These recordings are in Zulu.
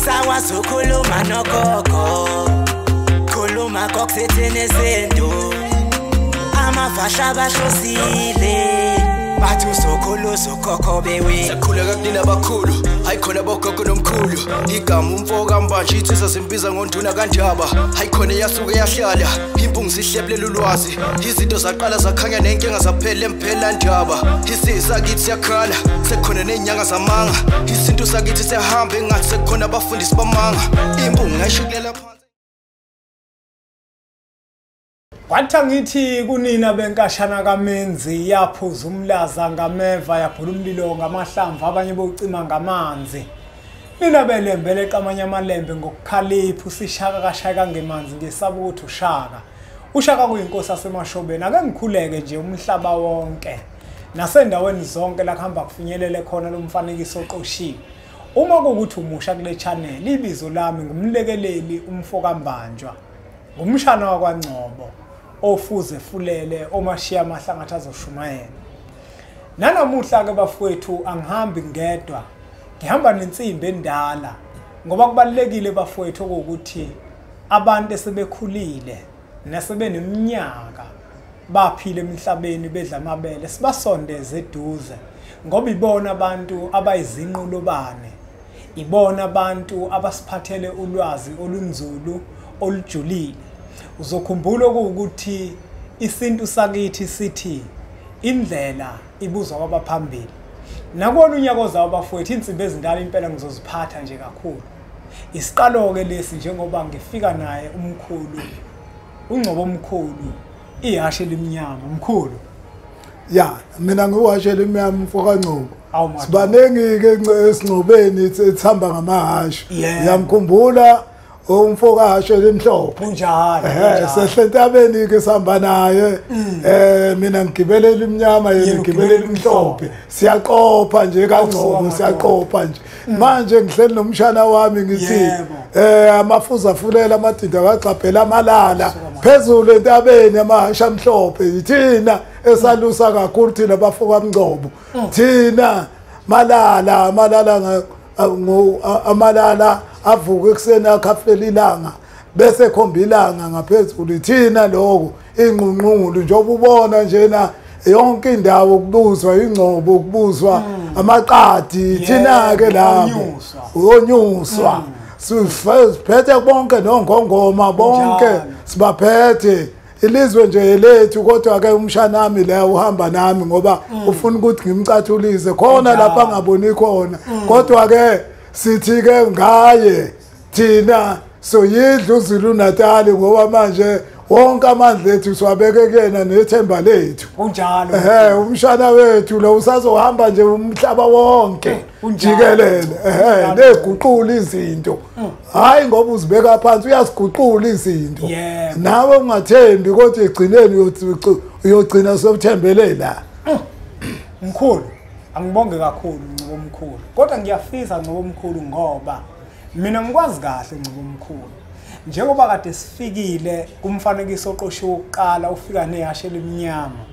Sakwazi ukukhuluma nogogo, khuluma kokusithini izinto. Amafasha bahlosile, bathi uzokhulu ukhokho bewe. Sakhuleka kunina abakhulu, hayi khona bogogo nomkhulu. Igama umfo kaMbanje insizwa zimbiza ngonduna kaNdaba. Hayi khona yasuke yahlala, impungu zihlebulela ulwazi. Izinto zaqala zakhanya nenkinga zaphela emphela ndaba. Isizwe sakithi siyakhala, sekukhona nezinyanga zamanga. Isintu sakithi siyahamba engathi sekukhona abafundisi bamanga. Impungu ngayishukulela phansi. Kwathi ngithi kunina benkashana kaMenzi yaphuza umlaza ngameva yaphula umlilo ngamahlamvu abanye bocima ngamanzi. Nina belembe leqamanye amalembe ngokukhalipha usishaka kashaka ngemanzi ngesaba ukuthi ushaka. Ushaka kuyinkosi yaseMashobeni. Ake ngikhuleke nje umhlaba wonke nasendaweni zonke la kuhamba kufinyelele khona lo mfanekiso oqoshiwe. Uma kuwukuthi umusha kule channel, ibizo lami ngumlekeleli umfo kaMbanjwa, ngumshana wakwaNgcobo ofuze fulele omashiya amahlangathi azoshumayela. Nanamuhla ke bafowethu angihambi ngedwa, ngihamba nensimbi endala ngoba kubalekile bafowethu ukuthi abantu esebekhulile nasebeneminyaka baphile emhlabeni bedla amabele sibasondeze eduze ngoba ibona abantu abayizinqolobane, ibona abantu abasiphathele ulwazi olunzulu olujulile. Uzokhumbula ukuthi isintu sakithi sithi indlela ibuzwa kwabaphambili. Nakuwona unyaka ozayo bafowethu insimbi ezindala impela ngizoziphatha nje kakhulu. Isiqalo ke lesi njengoba ngifika naye umkhulu uNgcobo omkhulu ihashe elimnyama. Mkhulu. Ya, mina ngiwahashe elimnyama mfo kaNgcobo. Sibaningi ke esingcobeni ethamba ngamahashe. Ngiyamkhumbula umfo kahashe elimhlophe. Kunjalo. Sehle entabeni ke sihamba naye. Mina ngigibele elimnyama yena ngigibele elimhlophe. Siyaqopha nje kaNgcobo, siyaqopha nje. Manje ngihleli nomshana wami ngithi amafuza fulela amadinda kagxabhela amalala phezulu entabeni amahashe amhlophe. Yithina esalusa kakhulu thina bafo kaMngcobo. Thina malala malala amalala avuka ekuseni akhafulela ilanga bese khomba ilanga ngaphezulu. Thina lokho inqunqulu njengoba ubona njena yonke indawo kubuzwa ingcobo, kubuzwa amaqadi. Thina ke lapho onyuswa siphethe bonke nongongoma bonke sibaphethe. Ilizwe nje lethu, kodwa ke umshana wami la uhamba nami ngoba ufuna ukuthi ngimcathulise khona lapha angaboni khona. Kodwa ke sithi ke ngaye thina soyidla uZulu Natal ngoba manje wonke amandla ethu siwabeke kuyena nethemba lethu. Kunjalo. Umshana wethu lo usazohamba nje umhlaba wonke jikelele. Neguqula izinto. Hayi ngoba uzibeka phansi uyaziguqula izinto. Nawe ungathembi kodwa egcineni uyogcina sewuthembelela. Mkhulu, angibonge kakhulu Ngcobo omkhulu. Kodwa ngiyafisa Ngcobo omkhulu ngoba mina ngikwazi kahle Ngcobo omkhulu. Njengoba kade sifikile kumfanekiso oqoshiwe wokuqala ufika nehashe elimnyama,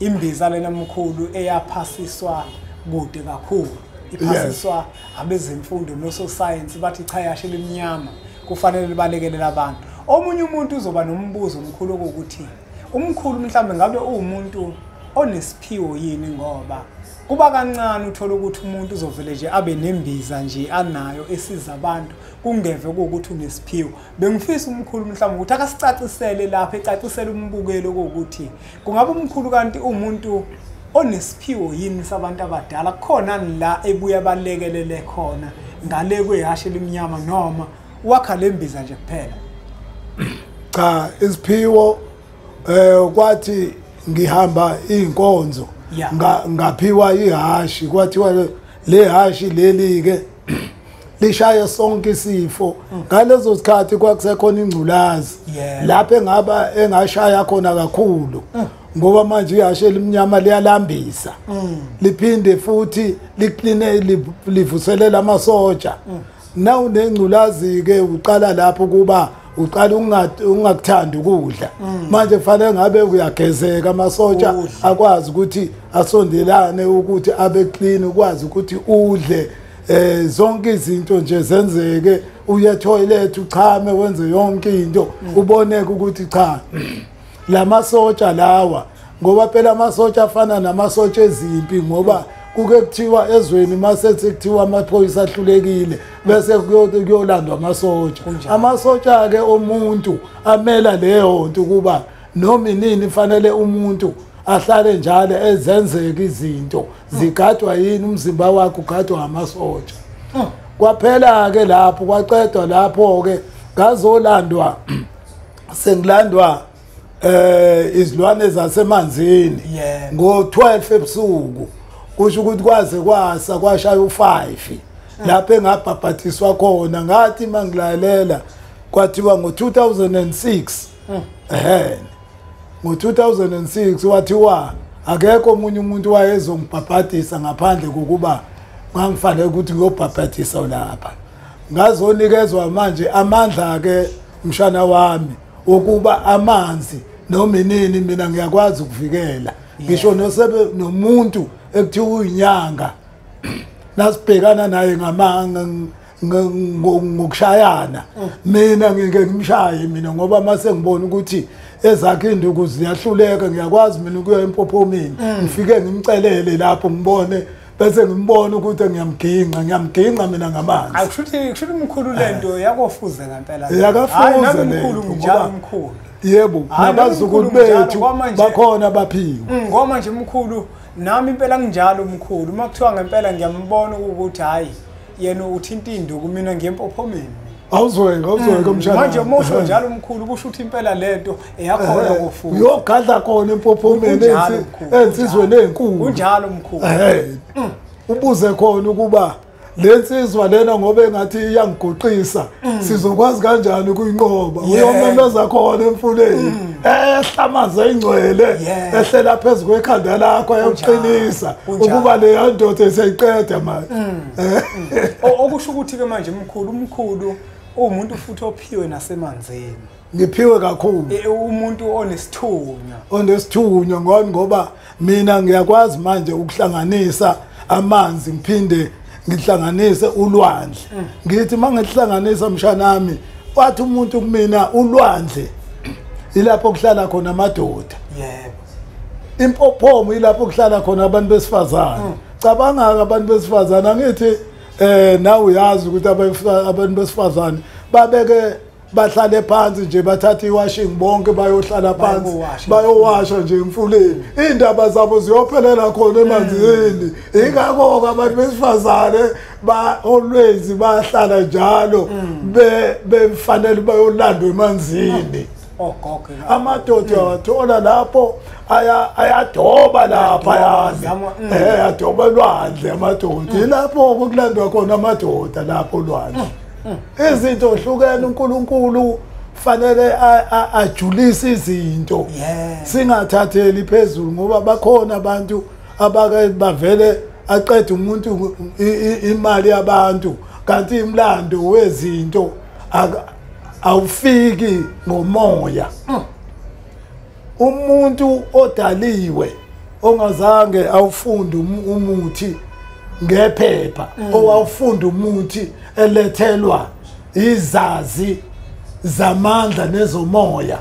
imbiza lena mkhulu eyaphasiswa kude kakhulu, iphasiswa abezemfundo nososayensi bathi cha ihashe elimnyama kufanele libalekelele abantu. Omunye umuntu uzoba nombuzo omkhulu ukuthi umkhulu mhlambe ngabe uwumuntu onesiphiwo yini, ngoba kuba kancane uthola ukuthi umuntu uzovele nje abe nembiza nje anayo esiza abantu kungeve ukuthi unesiphiwo. Bengifisa umkhulu mhlawumbe ukuthi akasicacisele lapha, ecacisele umbukelo ukuthi kungabe umkhulu kanti umuntu onesiphiwo yini sabantu abadala, kukhona la ebuya balekelele khona ngale kwehashe elimnyama noma wakha lembiza nje kuphela? Cha, isiphiwo kwathi ngihamba inkonzo ngaphiwa ihashi, kwathiwa le hashi leli ke lishaye sonke isifo. Ngalezo sikhathi kwakusekhona ingculazi lapho engaba engashaya khona kakhulu ngoba manje ihashe elimnyama liyalambisa liphinde futhi likline livuselela amasotsha. Nawu nengculazi ke uqala lapho kuba uqala ungakuthandi ukudla. Manje kufanele ngabe uyagezeka amasotsha akwazi ukuthi asondelane ukuthi abe clean, ukwazi ukuthi udle. Zonke izinto nje zenzeke, uye toilet uchame wenze yonke into, uboneke ukuthi cha lamasotsha lawa, ngoba phela amasotsha afana namasotsha ezimpi, ngoba kuke kuthiwa ezweni mase kuthiwa amaphoyisa ahlulekile bese kuyolandwa amasotsha. Amasotsha ke omuntu amela leyo nto ukuba noma inini fanele umuntu ahlale njalo ezenzeka izinto zigadwa yini, umzimba wakhe ugadwa amasotsha. Kwaphela ke lapho, kwaqedwa lapho ke ngazolandwa, sengilandwa izilwane zasemanzini ngo-12 ebusuku, kusho ukuthi kwaze kwasa kwashaya u5 lapho engabhabhathiswa khona. Ngathi mangilalela kwathiwa ngo-2006 ngo-2006 wathiwa akekho omunye umuntu wayezongibhabhadisa ngaphandle kokuba ngangifanele ukuthi ngiyobhabhadisa lapha. Ngazonikezwa manje amandla ke mshana wami ukuba amanzi noma inini mina ngiyakwazi ukuvikela, ngisho nosebe nomuntu ekuthiwa uyinyanga nasibhekana naye ngamanga ngokushayana, mina ngike ngimshaye mina, ngoba mase ngibona ukuthi ezakhe induku ziyahluleka, ngiyakwazi mina ukuya empophomeni ngifike ngimcelele lapho ngibone, bese ngimbona ukuthi ngiyamginqa mina ngamanzi. Akushuthi mkhulu lento yakofuze ngempela. Yakafuze mkhulu, njalo mkhulu. Yebo, nabazukulu bethu bakhona baphiwe. Ngoba manje mkhulu nami impela nginjalo mkhulu, uma kuthiwa ngempela ngiyambona ukuthi hayi yena uthinta induku, mina ngiyempophomeni. Awuzweke mshana. Manje uma usho njalo mkhulu kusho ukuthi impela lento eyakhona kofuza. Uyogadla khona empophomeni ensizweni ezinkulu. Kunjalo mkhulu. Ubuze khona ukuba le nsizwa lena ngoba engathi iyangiguqisa sizokwazi kanjani ukuyinqoba. Uyomemeza khona emfuleni ehla amanzi ayingcwele ehlela phezu kwekhanda lakho ayokuqinisa ukuba leya ndoda eseyiqeda manje. Okusho ukuthi ke manje mkhulu, umkhulu umuntu futhi ophiwe nasemanzini. Ngiphiwe kakhulu. Umuntu onesithunywa. Onesithunywa ngoba mina ngiyakwazi manje ukuhlanganisa amanzi ngiphinde ngihlanganise ulwandle. Ngithi mangihlanganisa mshanami, wathi umuntu kumina ulwandle ilapho kuhlala khona amadoda. Yebo. Impophomo ilapho kuhlala khona abantu besifazane. Cabanga abantu besifazane, angithi nawe uyazi ukuthi abantu besifazane babeke bahlale phansi nje, bathatha iwashing bonke bayohlala phansi bayowasha nje emfuleni, indaba zabo ziyophelela khona emanzini. Ingakho abantu besifazane ba always bahlala njalo befanele bayolandwa emanzini. Ogogo amadoda wathola lapho ayadoba lapha, ayadoba lwandle amadoda, ilapho kulandwa khona amadoda lapho lwandle. Izinto hlukene, uNkulunkulu fanele ajulise izinto, singathatheli phezulu, ngoba bakhona abantu abake bavele aqeda umuntu imali yabantu, kanti imlando wezinto awufiki ngomoya. Umuntu odaliwe ongazange awufunde umuthi ngephepha, owawufunda umuthi elethelwa izazi zamandla nezomoya,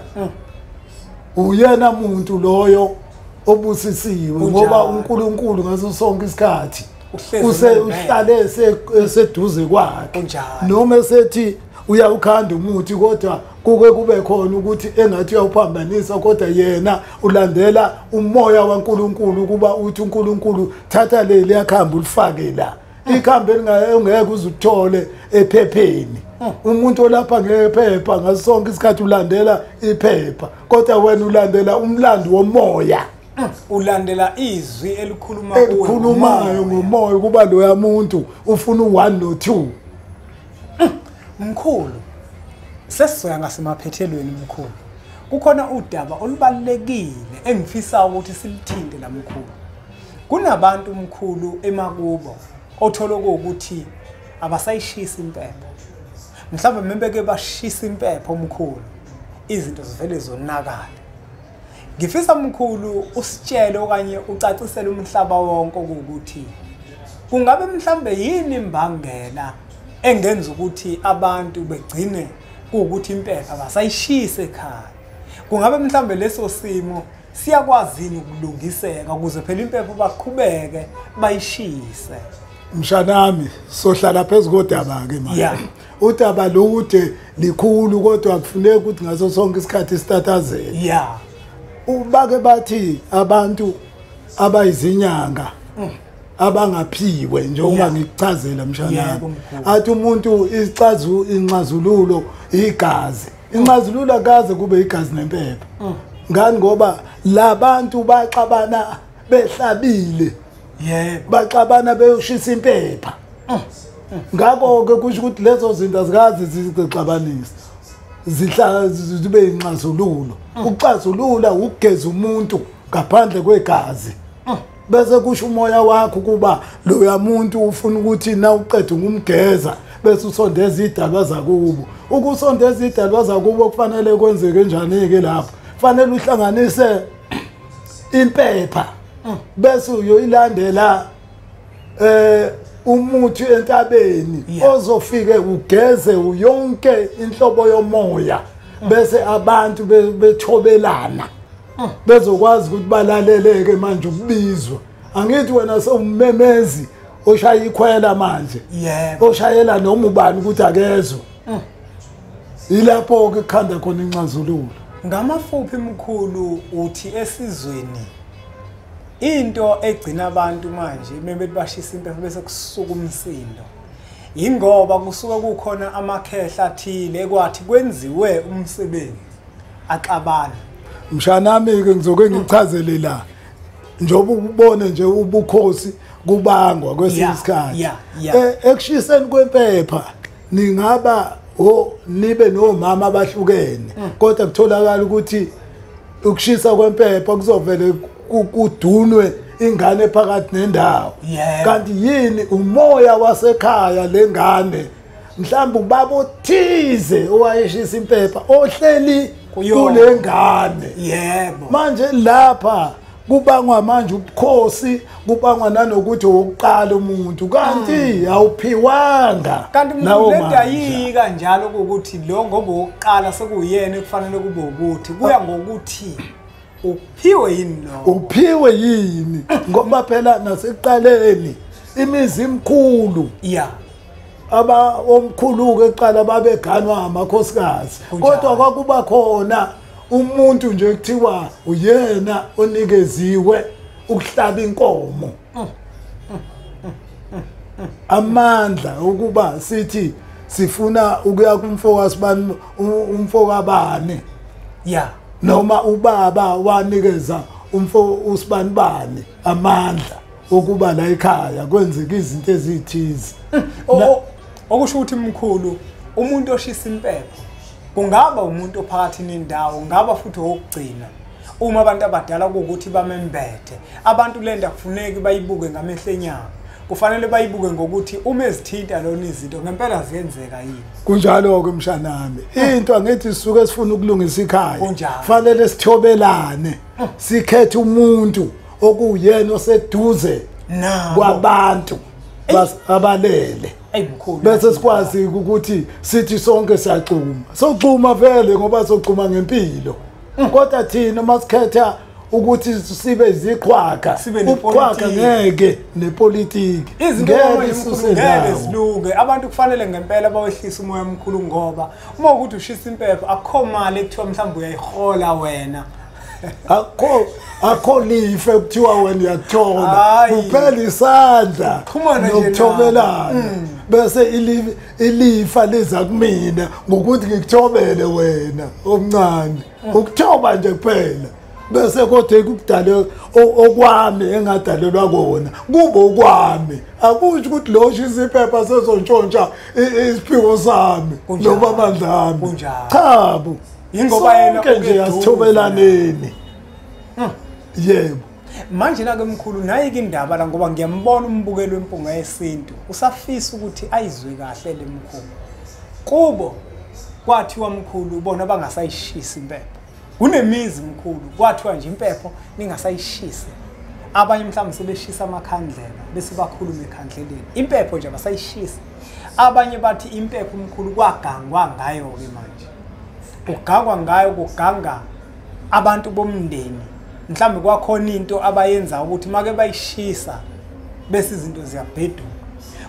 uyena muntu loyo obusisiwe, ngoba uNkulunkulu ngaso sonke isikhathi uhlale eseduze kwakhe. Noma esethi uyawukhanda umuthi kodwa kuke kube khona ukuthi engathi uyawuphambanisa, kodwa yena ulandela umoya waNkulunkulu ukuba uthi uNkulunkulu thatha leli yakhambi ulifake la, ikhambi elingeke uzuthole ephepheni. Umuntu olapha ngephepha ngaso sonke isikhathi ulandela iphepha, kodwa wena ulandela umlando womoya, ulandela izwi elikhuluma elikhulumayo ngomoya, ukuba loya muntu ufuna u1 no2. Mkhulu, sesizoya ngasemaphethelweni mkhulu. Kukhona udaba olubalekile engifisa ukuthi silithinte la mkhulu. Kunabantu mkhulu emakubo othola ukuthi abasayishisa impepho. Mhlawumbe membeke bashisa impepho mkhulu, izinto zivele zonakala. Ngifisa mkhulu usitshele okanye ucacisele umhlaba wonke ukuthi Kungabe mhlambe yini imbangela engenza ukuthi abantu begcine ukuthi impepha basayishise ekhaya? Kungabe mhlambe leso simo siyakwazini ukulungiseka ukuze phela impepho baqhubeke bayishise? Mshanami, sohlala phezu kodaba ke manje. Udaba lude likhulu, kodwa kufuneka ukuthi ngaso sonke isikhathi sitatazele. Ubake bathi abantu abayizinyanga abangaphiwe, njengoba ngikuchazela mshanami, athi umuntu inxazululo igazi. Inxazululo akaze kube igazi nempepha. Ngani? Ngoba labantu baxabana behlabile. Yebo. Baxabana beyoshisa impepha. Ngakho ke kusho ukuthi lezo zinto azikaze zixabanise, zihlala zibe inxazululo. Ukuxazulula ukugeza umuntu ngaphandle kwegazi, bese kusho umoya wakho kuba loya muntu ufuna ukuthi na uqeda ukumgeza bese usondeza idalwa zakubo. Ukusondeza idalwa zakubo kufanele kwenzeke njani ke lapho? Kufanele uhlanganise impepha bese uyoyilandela umuthi entabeni ozofike ugeze yonke inhlobo yomoya, bese abantu bethobelana bezokwazi ukuthi balaleleke manje ukubizwa. Angithi wena sewummemezi oshaya ikhwela manje, oshayela noma ubani ukuthi akezwe. Ilapho ke kukhanda khona inxazululo. Ngamafuphi mkhulu, uthi esizweni into egcina abantu manje mebethi bashisa impepho bese kusuka umsindo, ingoba kusuka kukhona amakhehla athile ekwathi kwenziwe umsebenzi axabana. Mshanami ke ngizoke ngichazele la, njengoba ubone nje ubukhosi kubangwa kwesinye isikhathi. Ekushiseni kwempepha ningaba nibe nomama abahlukene, kodwa kutholakala ukuthi ukushisa kwempepha kuzovele kudunwe ingane phakathi nendawo. Kanti yini? Umoya wasekhaya lengane, mhlawumbe ubaba othize owayeshisa impepha ohleli kule ngane. Yebo. Manje lapha kubangwa manje ubukhosi, kubangwa nanokuthi wokuqala umuntu, kanti awuphiwanga. Kanti umuntu ayiyi kanjalo ukuthi lo ngoba wokuqala sekuyena ekufanele kube ukuthi kuya ngokuthi uphiwe yini lo, uphiwe yini. Ngoba phela nasekuqaleni imizi imkhulu, aba omkhulu ke eqala babeganwa amakhosikazi, kodwa kwakuba khona umuntu nje kuthiwa uyena onikeziwe ukuhlaba inkomo, amandla ukuba sithi sifuna ukuya kumfokasibani, umfokabani, noma ubaba wanikeza umfo usibanibani amandla ukuba la ekhaya kwenzeka izinto ezithize. Okusho ukuthi mkhulu, umuntu oshisa impepho kungaba umuntu ophakathi nendawo, ngaba futhi owokugcina. Uma abantu abadala kuwukuthi bamembethe abantu, lenda kufuneki bayibuke ngamehlo enyama, kufanele bayibuke ngokuthi uma ezithinta lona izinto ngempela ziyenzeka yini. Kunjalo-ke mshanami, into angithi sisuke sifuna ukulungisa ikhaya, kufanele sithobelane, sikhethe umuntu okuyena oseduze kwabantu abalele, bese sikwazi ukuthi sithi sonke siyaxhuma. Soxhuma vele ngoba soxhuma ngempilo, kodwa thina masikhetha ukuthi sibe iziqhwaga, ubuqhwaga ngeke nepolitiki izinto ngeke zilunge. Abantu kufanele ngempela bawehlise umoya omkhulu, ngoba uma ukuthi ushisa impepho akukho mali ekuthiwa mhlawumbe uyayihola wena, akho life kuthiwa wena uyathola, kuphela isandla nokuthobelana, bese ilifa liza kumina ngokuthi ngikuthobele wena omncane, ukuthoba nje kuphela, bese kodwa kudale okwami engadalelwa kona kube okwami. Akusho ukuthi lo shisa iphepha sezontshontsha isiphiwo sami noma amandla ami, cha bo, ingoba yena nje asithobelaneni. Yebo. Manje na ke mkhulu, nayi ke indaba la, ngoba ngiyambona umbukelo wempunga yesintu usafisa ukuthi ayizwe kahle le mkhulu. Kubo kwathiwa mkhulu bona bangasayishisi impepho. Kunemizi mkhulu kwathiwa nje impepho ningasayishisi. Abanye mhlawumbe sebeshisa amakhandlela bese bakhuluma ekhandleleni. Impepho nje abasayishisa. Abanye bathi impepho umkhulu kwagangwa ngayo ke manje. Kugangwa ngayo, kuganga abantu bomndeni. Mhlawumbe kwakhona into abayenza ukuthi make bayishisa bese izinto ziyabheduka.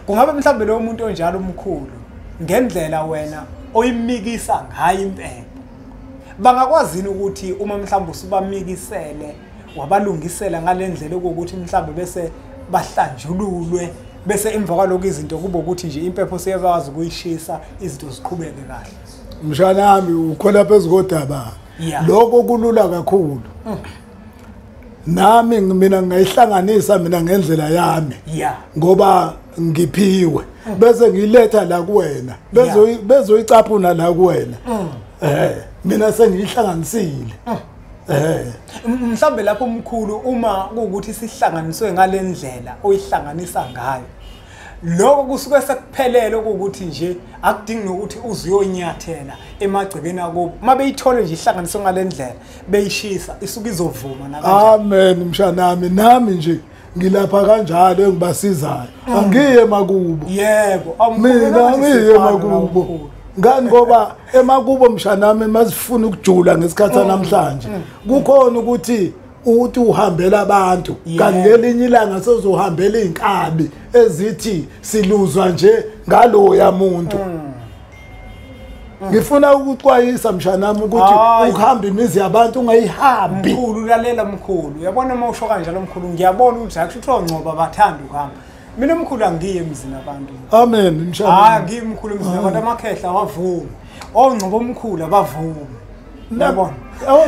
Kungabe mhlawumbe lo muntu onjalo umkhulu ngendlela wena oyimikisa ngayo impepho, bangakwazini ukuthi uma mhlawumbe usubamikisele wabalungisela ngalendlela ukuthi mhlawumbe bese bahlanjululwe, bese emva kwalokho izinto kube ukuthi nje impepho siyakwazi ukuyishisa, izinto ziqhubeke kahle? Mshanami, ukhona phezu kodaba. Lokho kulula kakhulu. Nami mina ngayihlanganisa mina ngendlela yami. Ngoba ngiphiwe bese ngiletha la kuwena, bezoyicaphuna la kuwena. Mina sengiyihlanganisile. Mhlambe lapho umkhulu uma kuwukuthi sihlanganiswe ngalendlela oyihlanganisa ngayo, lokho kusuke sekuphelele ukuthi nje akudingi nokuthi uzuyonyathela emagcekeni akubo. Mabeyithole nje ihlanganiswe ngalendlela beyishisa, isuke izovuma nakanjani. Amen mshanami, nami nje ngilapha kanjalo engibasizayo. Angiye emakubo. Yebo, mina angiye emakubo. Ngani ngoba emakubo mshanami mazifuna ukujula ngesikhathi namhlanje. Kukhona ukuthi uthi uhambela abantu, kanti ngelinye ilanga sezohambela izinkabi ezithi siluzwa nje ngaloya muntu. Ngifuna ukuxwayisa mshanami ukuthi ukuhamba imizi yabantu ungayihambi. Mkhulu, lalela mkhulu. Uyabona uma usho kanjalo mkhulu, ngiyabona ukuthi akusho ukuthi ongcoba bathanda ukuhamba. Mina mkhulu angiye emzini abantu. Amen mshanami. Hayi angiye mkhulu emzini abantu, amakhehla awavumi. Ongcobo omkhulu abavumi. Uyabona?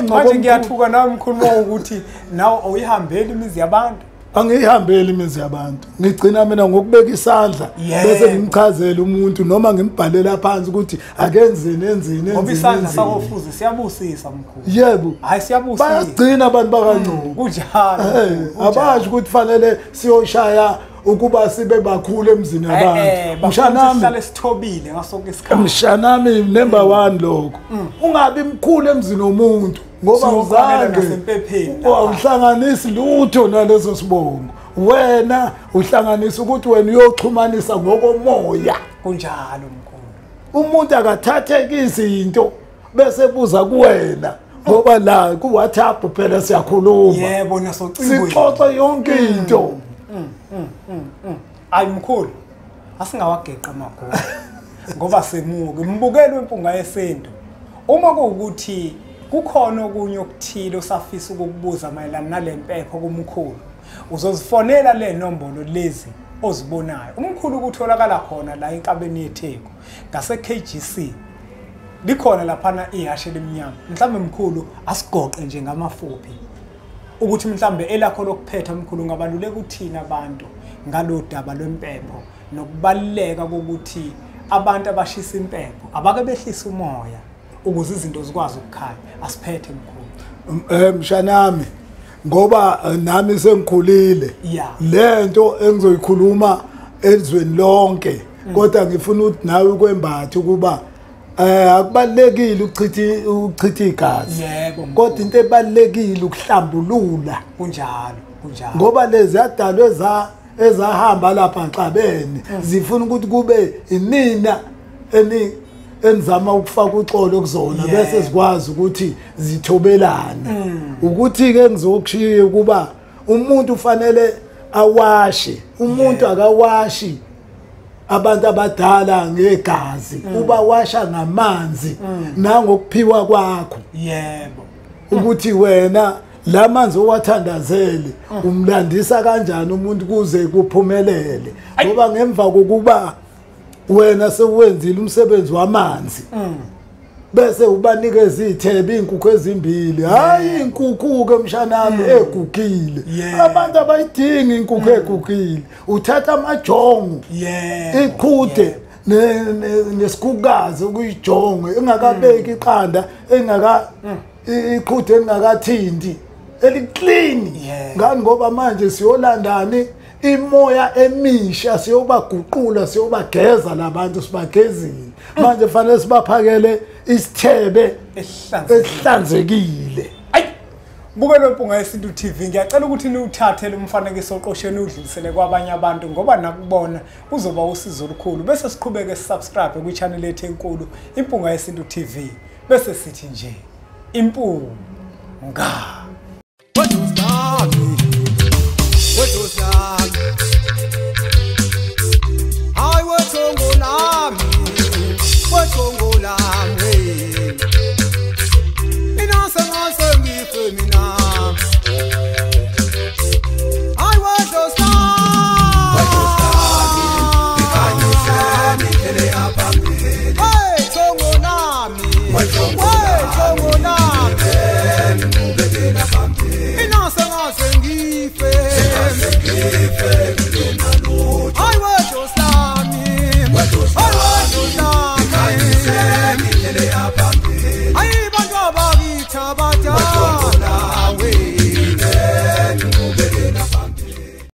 Manje ngiyathuka nawe mkhulu ukuthi nawe awuyihambeli imizi yabantu. Angiyihambeli imizi yabantu. Ngigcina mina ngokubeka isandla bese ngimchazela umuntu noma ngimbhalela phansi ukuthi akenzeni enzeni. Ngoba isandla sakofuze siyabusisa mkhulu. Yebo. Hayi siyabusisa. Bayagcina abantu bakaNgcobo. Kunjalo. Abasho ukuthi fanele siyoshaya ukuba sibe bakhulu emzini yabantu. Mshanami sihlale sithobile ngasonke isikhathi. Mshanami number 1 lokho. Ungabi mkhulu emzini womuntu ngoba uzange awuhlanganisi lutho naleso sibongo. Wena uhlanganisa ukuthi wena uyoxhumanisa ngokomoya. Kunjalo mkhulu. Umuntu akathatheki izinto bese buza kuwena ngoba la ku WhatsApp phela siyakhuluma. Yebo, nasocingweni. Sixoxa yonke into. Ayi mkhulu, asingawageqa amagugu ngoba semuke mbukelo wempunga yesintu. Uma kuwukuthi kukhona okunye okuthile osafisa ukukubuza mayelana nalempepho kumkhulu, uzozifonela le nombolo lezi ozibonayo. Umkhulu ukutholakala khona la enkabeni yeTheku ngase KGC, likhona laphana ihashe lemnyama. Mhlambe mkhulu asigoqe nje ngamafuphi ukuthi mhlambe elakho lokuphetha mkhulu ngabaluleka uthina abantu ngalodaba lwempepho nokubaluleka kokuthi abantu abashisa impepho abake behlisa umoya ukuze izinto zikwazi ukukhanya. Asiphethe mkhulu. Mshanami, ngoba nami sengikhulile, lento engizoyikhuluma ezweni lonke, kodwa ngifuna ukuthi nawe kwembathe ukuba akubalekile ukuchitha igazi. Yebo. Kodwa into ebalekile ukuhlambulula. Kunjalo, kunjalo. Ngoba lezi yadalwe ezahamba lapha nxabene zifuna ukuthi kube inina enzama ukufaka uxolo kuzona bese zikwazi ukuthi zithobelane. Ukuthi ke ngizokushiya ukuba umuntu ufanele awashe, umuntu akawashi abantu abadala ngegazi, ubawasha ngamanzi nangokuphiwa kwakho. Yebo. Ukuthi wena lamanzi owathandazele umlandisa kanjani umuntu kuze kuphumelele, ngoba ngemva kokuba wena sewenzile umsebenzi wamanzi bese ubanikeza izithebe inkukhu ezimbili. Hayi inkukhu ke mshanami egugile, abantu abayidingi inkukhu egugile. Uthatha amajongo, iqhude nesikhukukazi okuyijongo engakabeki iqanda, engaka iqhude engakathinti, eliclean. Ngani ngoba manje siyolandani imoya emisha, siyobaguqula, siyobageza labantu, sibagezile. Manje fanele sibaphakele isithebe esihlanzekile. Ayi Mbukelo Mpunga Yesintu TV, ngiyacela ukuthi niwuthathe lo mfanekiso oqosheni udlulisele kwabanye abantu ngoba nakubona uzoba usizo olukhulu. Bese siqhubeke subscribe kwi-channel yethu enkulu Impunga Yesintu TV. Bese sithi nje impunga. What was that? What was that?